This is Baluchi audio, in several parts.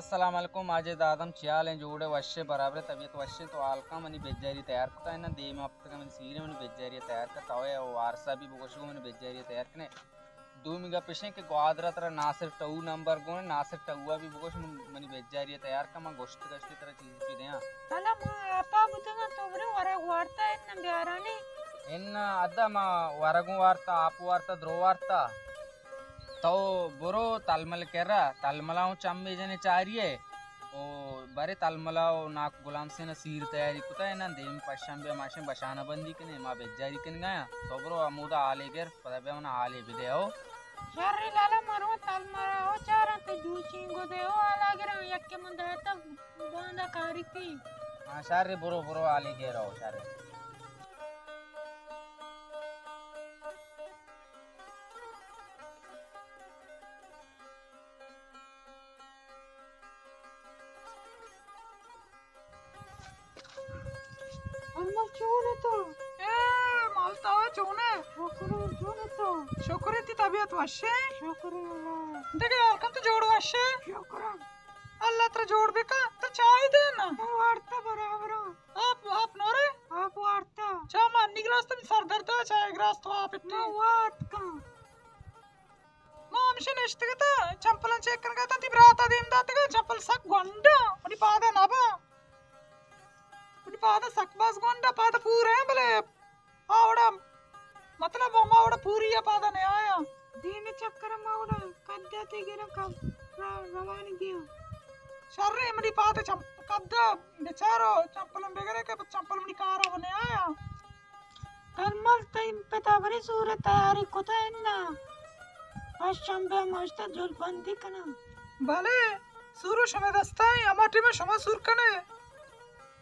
السلام علیکم، ماجد آدم، چی حال ایں؟ جوڑ ئے، وش ئے، برابر ئے، طبیعت وش ایں؟ تو حال کن، منی بجاری تیار کتا انا، دیم ہفتگا منی سیر ایں، منی بجاری تیار کتا، تو اے وارسا بھی بگوشگو منی بجاری تیار کنے۔ دومی گپ اش ایں کہ گوادر ءَ ترا ناصر ٹہو نمبر گون، ناصر ٹہو ءَ بھی بگوش من، منی بجاری ءَ تیار کن، من گوشت گشتی ترا چیز بھی دیاں۔ حالا ما آپا بوتگاں، تو برے ورگ وارتا اناں بیارانی۔ اناں ادا ما ورگوں وارتا، آپ وارتا، درو وارتا۔ تو برو تلمل کرا، تلملا اوں چمے جنے چاری ئے۔ او برے تلملا و ناکو غلام حسین ءَ سیر تیاری کتا اناں، دیم پشنبے ماشیں بشانہ بندی کنے، ما بجاری کنگا آں۔ تو برو ہمودا حالے گر، پدا بیا منا حالے بدے او۔ شر لالا مرو تلملا او چاراں تو دوچینگو دے او حالا گراں یکے من داتا باندا کاری تی۔ ہاں شر برو برو حالے گر او شر۔ اماں چون ئے تو؟ اے، مالتا چون ئے؟ شکر، چون ئے تو؟ شکر ئے، تئی طبیعت وش ئے؟ شکر اللہ۔ دگہ حال کن تو جوڑ وش ئے؟ شکر۔ اللہ ترا جوڑ بکا، تو چائے دے نا۔ ما وارتا برابر۔ آپ، آپ نورے؟ آپ وارتا۔ چا ما انی گلاس تو سر درد ہے، چائے گلاس تو آپ اتنے۔ ما وارت کن۔ ما ہمیشہ نشتگ اتاں، چمپلاں چیک کنگ ءَ اتاں، تئی برات ءَ دیم داتگ ءَ، چمپل سک گونڈاں، منی پاد ءَ نہ باں۔ منی پاد ءَ سک باز گونڈاں، پاد ءَ پورا ایں، بلے آ وڑا، مطلب، ہما وڑا پوری ءَ پاد ءَ نیایاں۔ دیمی چکر ءَ ما وڑا کد ءَ تئی گراں کب را-، روانگی آں۔ شریں منی پاد ءَ چم-، کد ءَ بچارو، چمپل بگرے کہ چمپل منی کار ءَ نیایاں۔ تلمل تئی پتا برے سور ءِ تیاری کتا اناں؟ پنچ شنبے ءَ ما اشتا جلبندی کناں۔ بلے، سور شمئے دستا ایں، ہما ٹیم ءَ شما سور کنے۔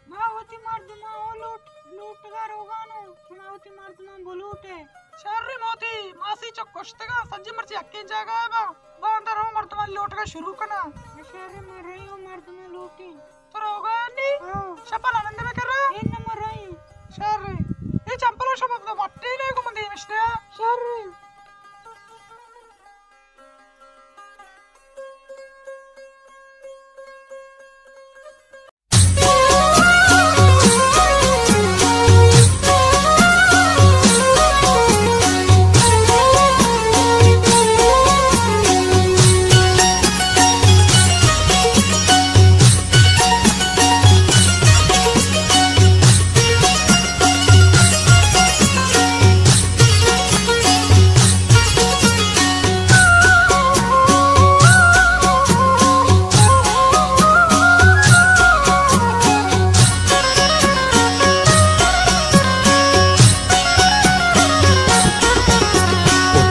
ما وتی مردماں او لوٹ، لوٹگا روگانوں، شما وتی مردماں بلوٹے۔ شر ما وتی ماسی چک کشتگاں، سجی مرچی یکیں جاگہ ءَ باں۔ باندا رو مردمانی لوٹگا شروع کناں۔ شر ما رہی او مردماں لوٹیں۔ تو روگا انی؟ ہاں۔ شپا لنندے بکر؟ اے نہ مرائیں۔ شر۔ اے چمپل شما تو مٹی نے کو من دیمش دیا۔ شر۔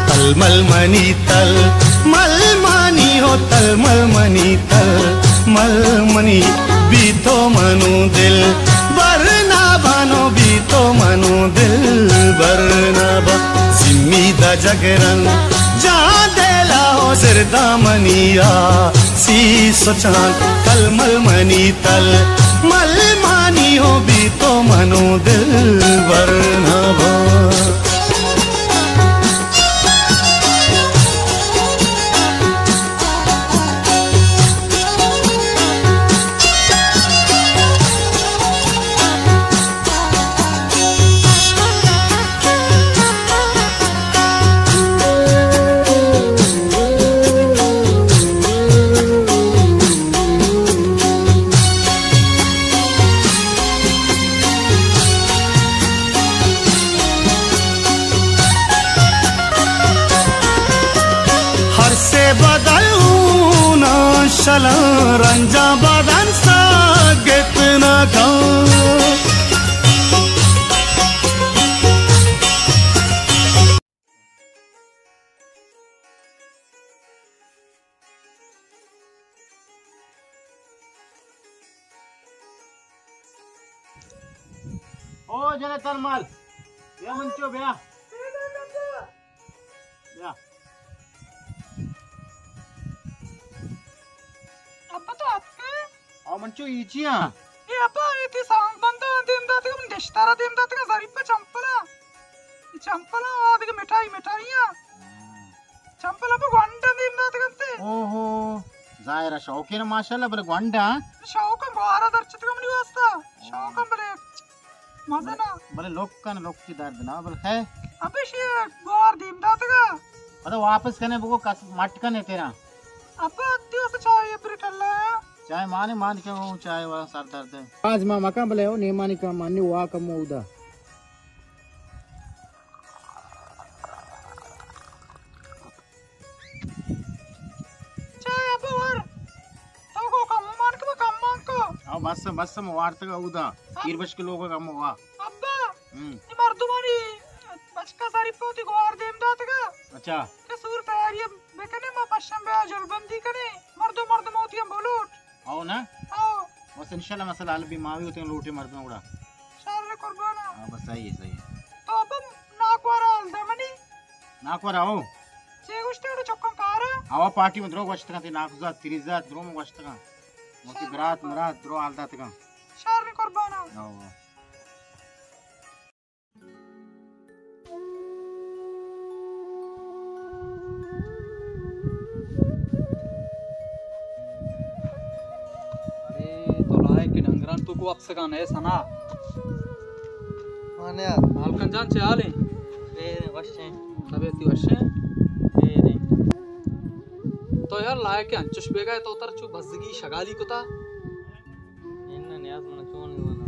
تلمل منی تلمل منی ہو، تلمل منی تلمل منی، بی تو منو دل برنا بانو، بی تو منو دل برنا با۔ سمی دا جگرن جان دلا ہو، زردامنی آ سی سچان، تلمل منی تلمل منی ہو، بی تو منو دل برنا با۔ ہر سے بدل اون شلن رنجاں بدن ساگت نہ کن۔ او جنے ترمال، بیا منچو بیا۔ بیا۔ ابا تو اتکے؟ او منچو ایچی ہاں۔ اے ابا، اے تئی ساز بنداں دیم داتگ، من دشتارا دیم داتگ، ظریف چمپلا۔ اے چمپلا، آ دگہ مٹھائی، مٹھائی ہاں۔ چمپل ابا گونڈ دیم داتگ انت۔ اوہو۔ ظاہر ہے شوقین ماشاءاللہ، بلے گونڈا۔ شوقم گوارا درچتگا منی واسطہ۔ شوقم بلے مزہ نا۔ بلے لوکن لوکی درد نا، بلے ہے۔ ابے شی گوار دیم داتگا۔ پدا واپس کنے بگو کس مٹ کنے تیرا۔ ابا تی واسطہ چائے بری ٹلا۔ چائے مانے مان کے وہ چائے والا سر درد ہے۔ آج ما مکان بلے ہو نیمانی کم انی وا کم اودا۔ چائے ابا ور۔ تو کو کم مان کو کم مان کو۔ او بس بس، ما وارتگا اودا۔ ہاں۔ پیر بش کے لوگ کم ہوا۔ ابا۔ ہم۔ اے مردمانی بچکا سری پوتی گوار دیم داتگا۔ اچھا۔ کہ سور تیاری بکنے ما پشم بیا جلبندی کنے۔ مردم مردم ہوتی ہم بولوٹ۔ او نا؟ او۔ بس انشاءاللہ مسئلہ حل بی، ما بھی ہوتے ہیں لوٹے مردم گڑا۔ شر قربانا۔ ہاں، بس صحیح ہے، صحیح ہے۔ تو ابا ناکوارا حال دے منی۔ ناکوارا ہو؟ چے گوشتے اڑے چکم پارا؟ ہوا پارٹی من درو گوشتگاں تی ناکوزات، تریزات، درو من گوشتگاں۔ موتی شر برات قربان۔ مرات درو حال داتگاں۔ شر قربانا۔ ہاں، ہاں۔ ارے تو لائق ڈنگران تو کو اپسگان ہے سنا۔ مانے یار۔ مالکن جان چے حال ہیں؟ خیر ہیں، وش ہیں۔ طبیعتی وش ہیں؟ خیر ہیں۔ تو یار لائق انچش بیگا ہے تو تر چو بزگی شگالی کتا؟ اناں نیاز، من چون گوانا۔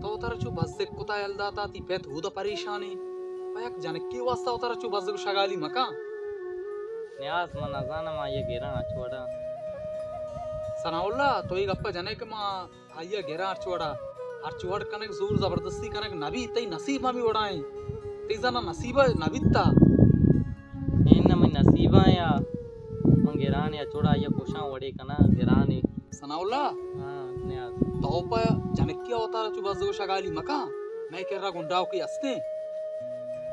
تو ترا چو بزگ کتا یل داتا، تی پت ہودا پریشانی۔ پہ یک جنکی واسطہ ترا چو بزگ شگالی مکان۔ نیاز، من نزانم آئی گراں ہچ وڑا۔ ثناء اللہ، تو اے گپا جنے کہ ما آئی گراں ہچ وڑا۔ ہچ وڑ کنگ، زور زبردستی کنگ نبی، تئی نصیب ہمی وڑا ہیں۔ تئی زنا نصیب نبیتا۔ اناں من نصیبا یا من گران یا چوڑا یا کوشاں وڑے کنا گرانے۔ ثناء اللہ۔ ہاں، نیاز۔ تو پہ جنکی اوتارا چو بزگ شگالی مکان، مئے کرا گنڈاوکے ہستیں۔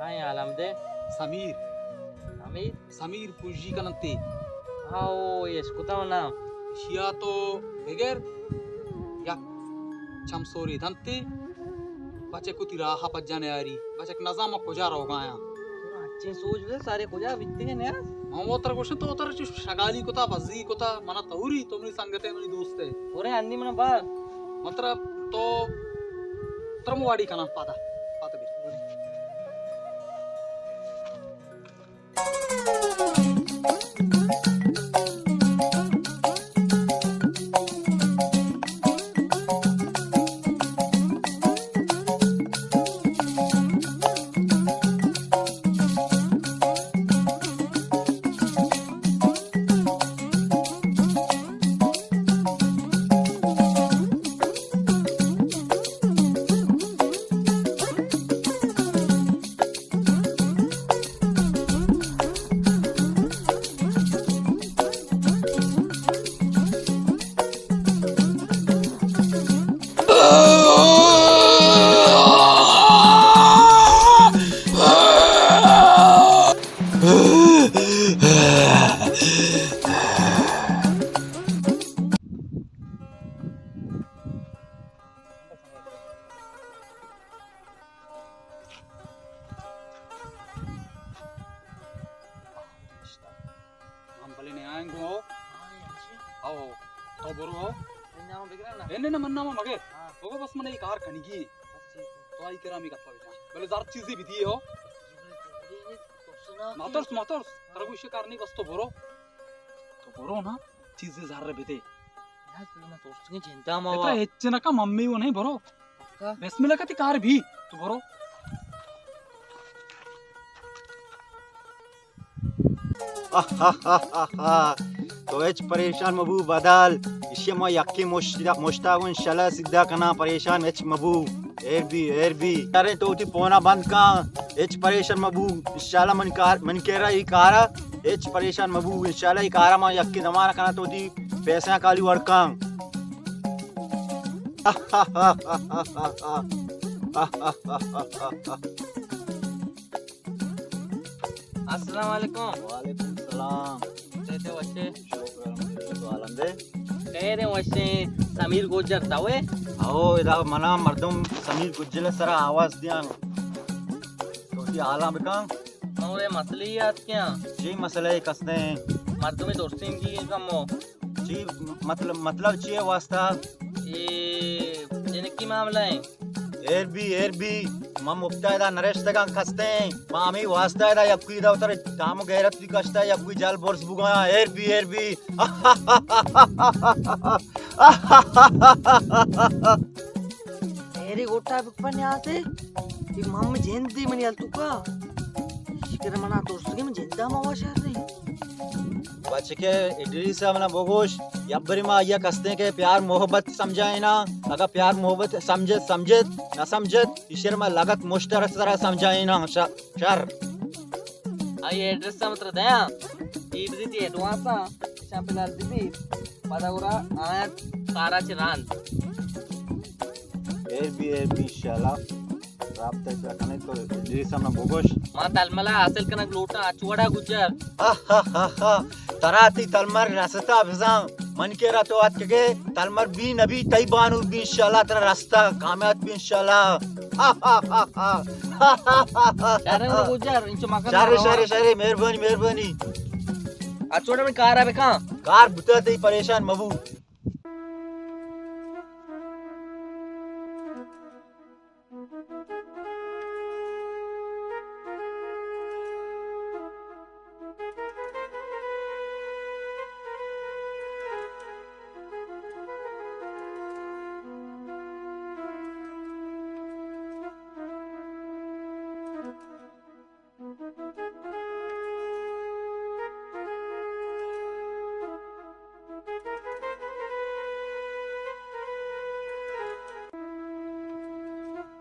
ہاں، عالم دے۔ سمیر۔ سمیر؟ سمیر پوجی کننتے۔ ہاں، او، اے اشکتا نام۔ اشیا تو بگر یک چمسوری دنتے۔ بچک وتی راہ ء پجا نیاری، بچک نزان ما کجا روگایاں۔ اچیں سوج بہ سارے کجا بیتگے نیاز؟ من وتر گوشن تو وتر چو شگالی کتا، بزی کتا، منا توری تو منی سنگتے، منی دوستے۔ اورے انی منا بار۔ من ترا تو ترم واڑی کناں پادا، پادا بیر۔ ہم بلے نیائیں گو۔ ہو۔ تو برو ہو۔ اے نام بگرا نا۔ اے نہ، نہ، من نام مگر۔ ہاں۔ بگو بس من اے کار کنگی۔ بس ٹھیک ہے۔ تو آئی کرا می گپا بجا۔ بلے زر چیزی بھی دیے ہو۔ ماترس، ماترس۔ ترا کوئی شکار نہیں، بس تو برو۔ تو برو نا، چیزی زر بدے۔ یار، تو نہ ترسگیں چنتا ما اترا وا۔ ہچ نہ کا، ممی وہ نہیں، برو۔ پکا؟ بسم اللہ کا تی کار بھی، تو برو۔ تو ہچ پریشان مبو بدل، اشی ما یکی مشت-، مشتاق انشاءاللہ سیدھا کنا، پریشان ہچ مبو۔ ایر بی، ایر بی۔ ارے تو تی پونا بند کن، ہچ پریشان مبو۔ انشاءاللہ من کار، من کرا ای کارا، ہچ پریشان مبو۔ انشاءاللہ ای کارا ما یکی زمانہ کنا تو تی پیسہ کالی وڑ کن۔ السلام علیکم۔ وعلیکم السلام۔ کیسے وشے؟ شکر الحمدللہ، تو عالم دے۔ خیر ہیں وشے، سمیر گوجر تاوے؟ او، ادا منا مردم سمیر گوجر سرا آواز دیان۔ تو کی حالاں بکن؟ مورے مسئلہ یاد کیا؟ جی مسئلہ ایک ہستے ہیں۔ مردمی درسیں کی کمو۔ چی مطلب، مطلب چی اے واسطہ؟ اے جنکی معاملہ ایں۔ ایر بی، ایر بی، ما مفتا ادا نرشتگاں کستیں۔ ما ہمیں واسطہ ادا یکوئی دا اتر دام و غیرت بھی کشتا، یکوئی جال برس بگایا۔ ایر بی، ایر بی۔ ایری گوٹا بکپن یاسے، کہ مم جندی منی التوکا۔ شکر منا ترسگی من جندا ما واشر نہیں۔ بچکے ادریس ءَ منا بگوش، یبری ما آئیا کستیں کہ پیار محبت سمجھائینا، اگا پیار محبت سمجھت سمجھت، نہ سمجھت، ایشر ما لگت مشتر سرا سمجھائینا۔ شر، شر۔ آئی ایڈریس ہم تر دیاں، ای بزی تی ایڈوانس ہاں، شاں پلار دی بی، پدا گورا آیاں کارا چہ راند۔ ایر بی، ایر بی، انشاءاللہ۔ رابطہ چا کنے تو ادریس ہم نہ بگوش۔ ما تلملا حاصل کنگ لوٹاں، اچ وڑا گجر۔ ہا، ہا، ہا، ہا۔ ترا تی تلمر رستا بزاں۔ من کے را تو آت کے تلمر بی نبی تئی بانو بی انشاءاللہ ترا رستا کامیاب بی انشاءاللہ۔ ہا، ہا، ہا، ہا۔ شر گجر، انچو مکن شر، رواں۔ شر، شر، مہربانی، مہربانی۔ اچ وڑا من کارا بکاں۔ کار بوتا تئی پریشان مبو۔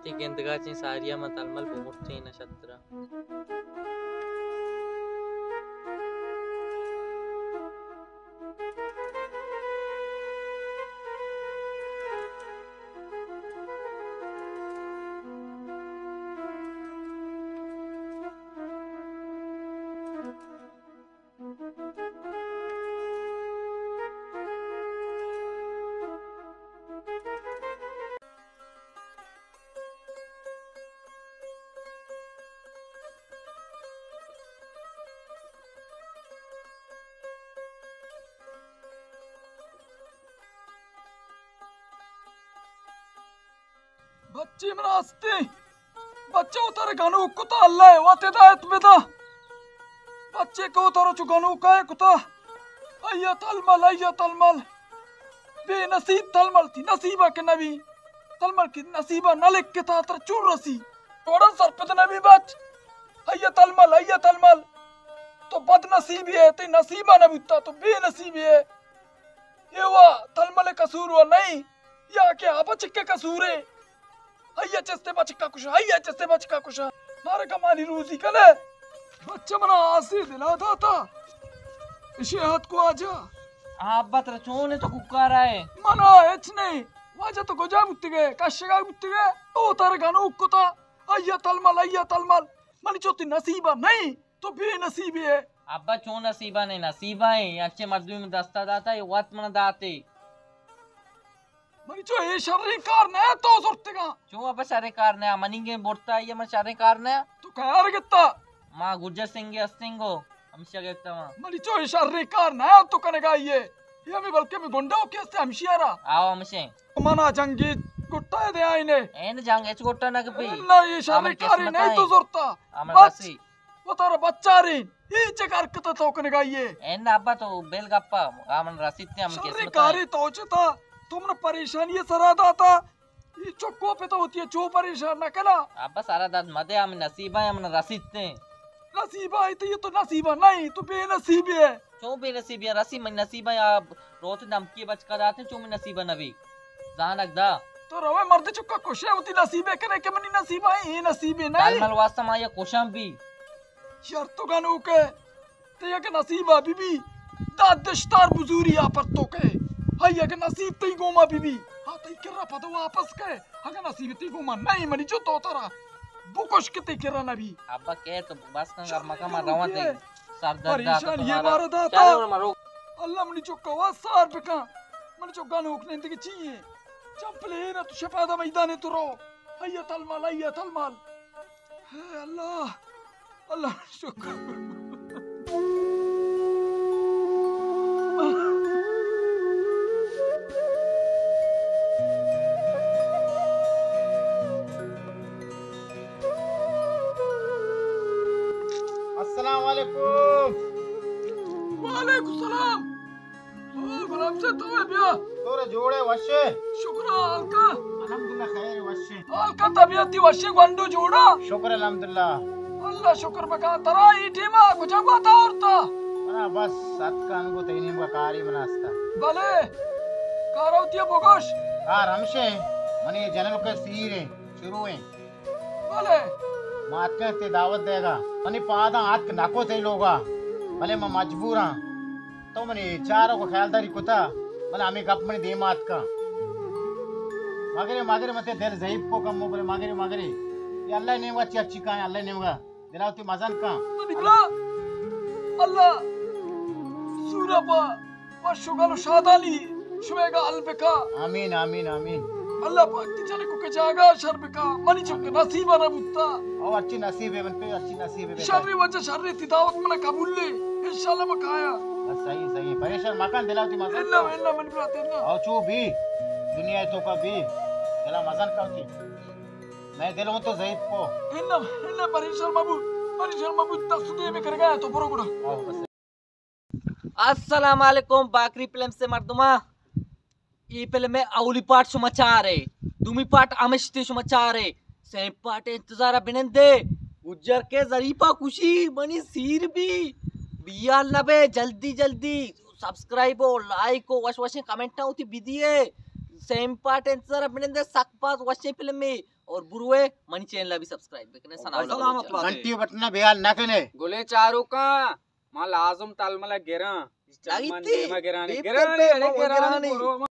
تئی گندگا چین ساریا من تلمل بمرتیں نشترا۔ بچے من ہستیں، بچہ وتارا گنوک کتا، اللہ ء وت ہدایت بدا۔ بچے کہ وتارا چو گنوکا کتا، ایا تلمل، ایا تلمل۔ بے نصیب تلمل، تی نصیبا کہ نبی، تلمل کہ نصیبا نہ لکھتا ترا چون رسی؟ وڑا سرپد نبی بچ۔ ایا تلمل، ایا تلمل۔ تو بد نصیبی ئے، تی نصیبا نہ بوتا، تو بے نصیبی ئے۔ اے وا تلمل قصور وا نہیں، یا کہ آ بچک ء قصور ء۔ ہیا چست ء بچکا کشا، ہیا چست ء بچکا کشا۔ مارا کمانی روزی کنے۔ بچہ منا آسے دلا داتا۔ اشی ہاتک واجہ۔ آ ابا ترا چون ہے تو کوکارا ہے؟ منا ہچ نہیں۔ واجہ تو کجا بوتگے؟ کشگا بوتگے؟ تو تر گنوک کتا۔ ہیا تلمل، ہیا تلمل۔ منی چوتی نصیبا نہیں۔ تو بے نصیبے ئے۔ ابا چون نصیبا نے، نصیبا ایں، انچیں مردمے من دستا داتا، اے وت من داتے۔ منی چو اے شریں کار نہ تو زرتگا۔ چون ابا شریں کار نہ، منی گیں برتا، اے من شریں کار نہ۔ تو کیار گتا؟ ما گجر سنگے استنگو، ہمشیا گتا ما۔ منی چو اے شریں کار نہ تو کنگا اے۔ اے ہمیں بلکہ میں گنڈو کے استے ہمشیا را۔ آو ہمشیں۔ منا جنگی گٹا دے آئینے۔ این جنگ اچ گٹا نہ کپی۔ نہ، اے شریں کاری نہیں تو زرتا۔ ہمیں بس۔ وتارا بچارین، اے چک حرکت تو کنگا اے؟ اے نہ ابا تو بیل گپا، آ من رسیتے ہم شریں قسمت کاری۔ تو چتا، تو من پریشانی سرا داتا، اے چکو پہ تو ہوتی ہے، چو پریشان نہ کنا۔ ابا سرا داد مدے، ہم نصیبا ہے، ہم رسیتے۔ نصیبا ہے تو، اے تو نصیبا نہیں، تو بے نصیبے ئے۔ چون بے نصیبے ئے؟ رسی من نصیبا ہے، روت دمکی بچکا داتے، چون من نصیبا نبی۔ زانگ دا۔ تو روئے مرد چکا کشے، وتی نصیبے کنے کہ منی نصیبا ہے، اے نصیبے نہیں۔ تلمل واسطہ ما یا کشاں بی۔ شر تو گنوکے، تئی اگہ نصیبا بی بی، دا دشتار بزوری آ پر تو کے۔ ہئی اگہ نصیب تئی گوما بی بی، ہا تئی کرا پد واپس کے۔ اگہ نصیب تئی گوما نہیں منی جو تو ترا بکش کہ تئی کرا نبی۔ ابا کے تو بس کن گر مکن، من رواں تئی سر درد داتا پریشانی تمہارا۔ مارا داتا۔ چلو مرو۔ اللہ منی چکا وا سار بکن۔ منی چکا نوک نندگی چی ہے؟ چمپلے نہ تو شپا دا میدانے تو رو۔ ہئی تلمال، ہئی تلمال۔ اے اللہ، اللہ شکر۔ وشے؟ شکر ہلکا۔ الحمدللہ خیر وشے۔ ہلکا طبیعت تی وشے، گونڈو جوڑا؟ شکر الحمدللہ۔ اللہ شکر بکا۔ ترا ای ٹیما کجا گواتا آورتا؟ منا بس اتکا انگو تئی نیمگا کاری منا استا۔ بلے کارا وتیا بگوش۔ کار ہمشے، منی جنلوکے سیر ایں، شروع ایں۔ بلے۔ ما اتکاں تئی دعوت دیگا۔ منی پاداں اتک نکو تئی لوگا۔ بلے ما مجبوراں۔ تو منی چارگ و خیالداری کتا، بلے ہمے گپ منی دیما اتکاں۔ مگرے، مگرے، من تئی دل ضعیف کو کمو، بلے مگرے، مگرے۔ اے اللہ نیمگا چی اچی کائیں، اللہ نیمگا۔ دلا وتی مزن کن۔ منی برا، اللہ سورا پا وش و گل و شادانی شمئیگا حل بکا۔ آمین، آمین، آمین۔ اللہ پاک تئی جنکوکے جاگہ شر بکا۔ منی چک نصیب نہ بوتا۔ او ہرچی نصیب ہے من پہ، ہرچی نصیب ہے۔ شر وجہ شر تئی دعوت منا قبول ہے۔ انشاءاللہ ما کایا۔ بس صحیح، صحیح۔ پریشان مکن، دلا وتی مزن کن۔ اللہ، اللہ منی برات، اللہ۔ او چو بھی دنیا توکا بھی دلا مزن کن تئی۔ مئے دل ہوں تو ضعیف کو۔ اناں، اناں، پریشان مبو، پریشان مبو، دست دیم کرگا تو برو گڑا۔ السلام علیکم باکری فلم سے مردما۔ ای فلم میں اولی پارٹ شما چارے، دومی پارٹ ہمشتے شما چارے، سیم پارٹ انتظار بنندے۔ گجر کے ظریفہ کشی منی سیر بھی بیال نبے، جلدی جلدی سبسکرائب و لائک و وش وشیں کمنٹاں ہوتی بدیے۔ سیم پارٹ انتظار بنندے، سک باز وشیں فلم میں۔ اور بروے منی چینل بھی سبسکرائب بکنے، ثناء اللہ بلوچ۔ گھنٹی بٹنا بیال نہ کنے۔ گلیں چاروکاں، ما لازم تلملہ گراں۔ لگیتی؟ دیما گرانی، بے گرانی، پرے اڑے ما گرانی، گرانی۔ برو۔